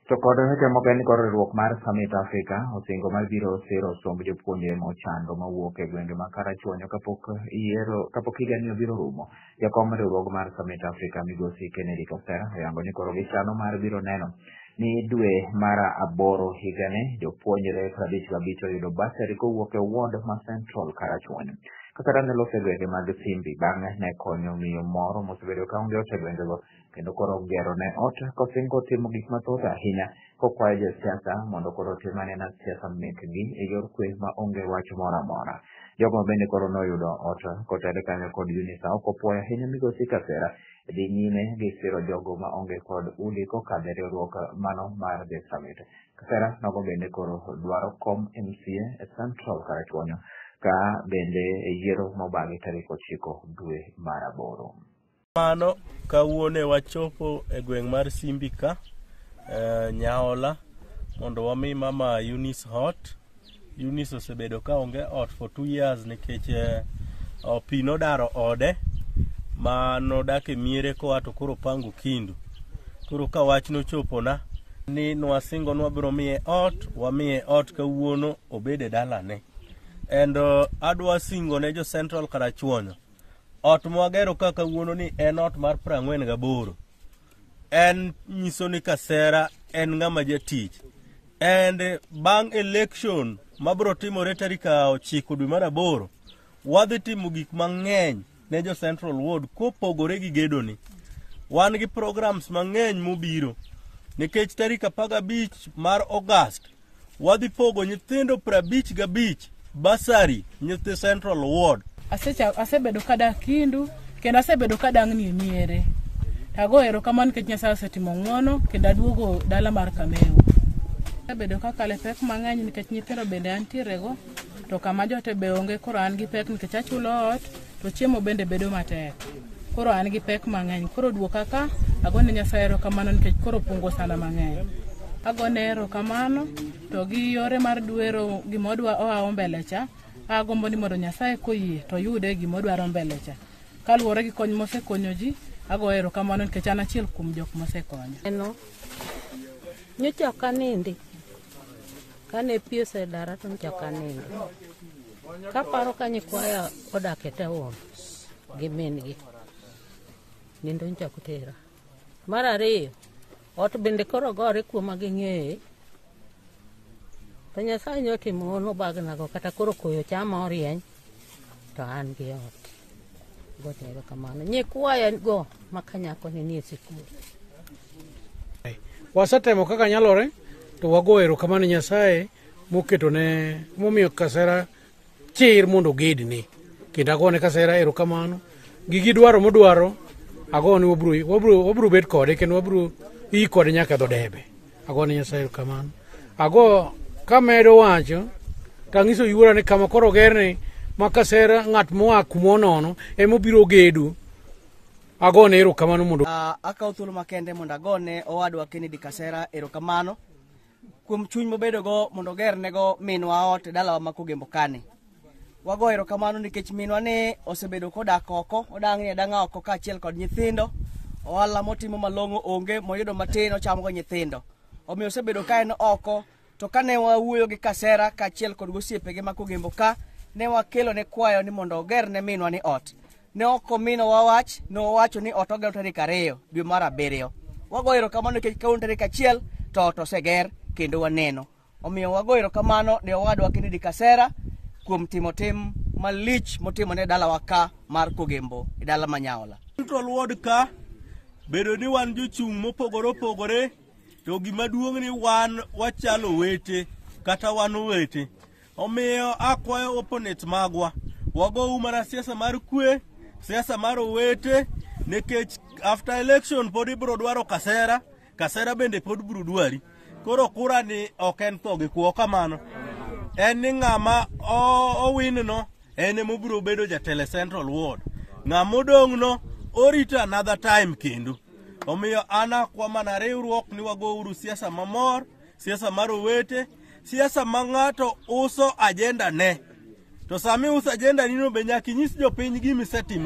To kod weche moko en ni koro riwruok mar Summit Africa osingo mar biro siro somb jopuonjre mochando mawuok e gwenge ma Karachuonyo kapok yiero kapok higani obiro rumo. Jakom riwruok mar Summit Africa migosi Kennedy Kasera oyango ni koro gichano mar biro neno ni dwe mar aboro higani jopuonjre 55 oyudo bursary kowuok e ward ma Central Karachuonyo. Kasera ne loso e gwenge mag Simbi bang'e ne konyo miyo moro mosebedo kaonge ot e gwengego kendo koro gero ne ot kosingo timo gik mathoth ahinya kokwayo josiasa mondo koro otim anena siasa mekgi e yor kwe ma onge wach moro amora. Jogo bende koro noyudo ot kotel kanyo kod UNICEF opuoyo ahinya migosi Kasera dhi nyime gi siro jogo ma onge kod udi kokadho e riwruok mano mar The Summit. Kasera nogo bende koro dwaro kom MCA e Central Karachuonyo ka bende e yiero mobagi tarik 9 dwe mar 8. Mano kawuono wachopo e gweng' mar Simbi ka Nyaola mondo wami mama Eunice ot. Eunice osebedo ka onge ot for 2 years nikech pi nodaro ode ma nodak e miere koa to koro pango kindu. Koro ka wach nochopona ni nwasingo nwabiro miye ot, wamiye ot kawuono obed e dalane. And adwa singo ne jo Central Karachuonyo ot mwagero ka kawuono ni en ot mar 48. En nyiso ni Kasera en ng'ama jatich. And bang' election mabiro timore tarik 9 dwe mar 8, wadhi timo gik mang'eny ne jo Central Ward kopogore gi gedoni. Wan gi programs mang'eny mobiro nikech tarik 15 mar August wadhi pogo nyithindo 55 bursary nyithi Central Ward. Asebedo kadak Kindu kendo asebedo kadang'ni e miere. Ago erokamano nikech Nyasaye osetimo ng'uono kendo aduogo dala mar Kameo. Asebedo kakalo e pek mang'eny nikech nyithindo bende antierego to kama jote be onge, koro an gi pek nikech achulo ot to chiemo bende bedo matek. Koro an gi pek mang'eny. Koro duoka ka agone Nyasaye erokamano nikech koro pungo sana mang'eny. Agone erokamano to gi yore mar dwero gimodwa oawo mbele cha, agombo ni mondo Nyasaye koyie to yude gimodwaro mbele cha. Kaluwore gi kony mosekonyo ji, ago erokamano nikech an achiel kuom jok mosekonyo. Eno, nyocha ok anindi. Kane pi osedara to nyocha ok anindi. Kaparo ka nyikwaya odak e town gi min-gi, nindo nyocha ok tera. Mar ariyo, ot bende koro gore kuoma gi ng'eye. To Nyasaye nyotimo hono bagnago kata koro koyo chama orieny to an gi ot. Gone erokamano. Nyikwaya go ma kanyako ni nie sikul. Wasetemo kaka nyalore to wago erokamano Nyasaye moketo ne momiyo Kasera chir mondo ogedni. Kendo agone Kasera erokamano. Gigi dwaro modwaro agone wabro bet kode kendo wabro yi kode nyaka dho debe. Agone Nyasaye erokamano. Ago kamedo wacho tang'iso yuora ni kama koro ogerne ma Kasera ng'at moa kumonono emobiro gedo. Agone erokamano mondo Akawo thuolo makende mondo agone owadwa Kennedy Kasera erokamano kuom chuny mobedogo mondo ogernego minwa ot e dalawa ma Kogembo kani. Wago erokamano nikech minwa ni osebedo kodak oko, odang'ni adang'a oko kaachiel kod nyithindo. Ohala motimo malong'o onge, moyudo matin ochamogo nyithindo. Omiyo osebedo ka en oko, to kane wawuoyo gi Kasera kaachiel kod osiepege ma Kogembo ka, ne wakelo ne kwayo ni mondo ogerne minwa ni ot. Ne ok ominowa wach, ne owacho ni ot ogero tarik 2 dwe mar 7. Wago erokamano nikech kawuono tarik 1 to ot oseger kendo waneno. Omiyo wago erokamano ne owadwa Kennedy Kasera kuom timo tim malich motimo ne dalawa ka mar Kogembo e dala ma Nyaola. Central Ward ka bedo ni wan jochung' mopogore opogore to gima duong' ni wan wachalo owete kata wan owete. Omiyo akwayo opponents magwa wagou mana siasa mar kwe, siasa mar owete, nikech after election pod ibiro dwaro Kasera, Kasera bende pod biro dwari. Koro kura ni ok en tho gi kuo kamano. En ni ng'ama owin no en emobiro bedo jatelo e Central Ward. Ng'ama odong' no orito another time kendo. Omiyo an akwa mana riwruok ni wagouru siasa mamor, siasa mar owete, siasa ma ng'ato uso agenda ne. To sama iuso agenda ni no be nyaka inyis jopiny gima isetimo.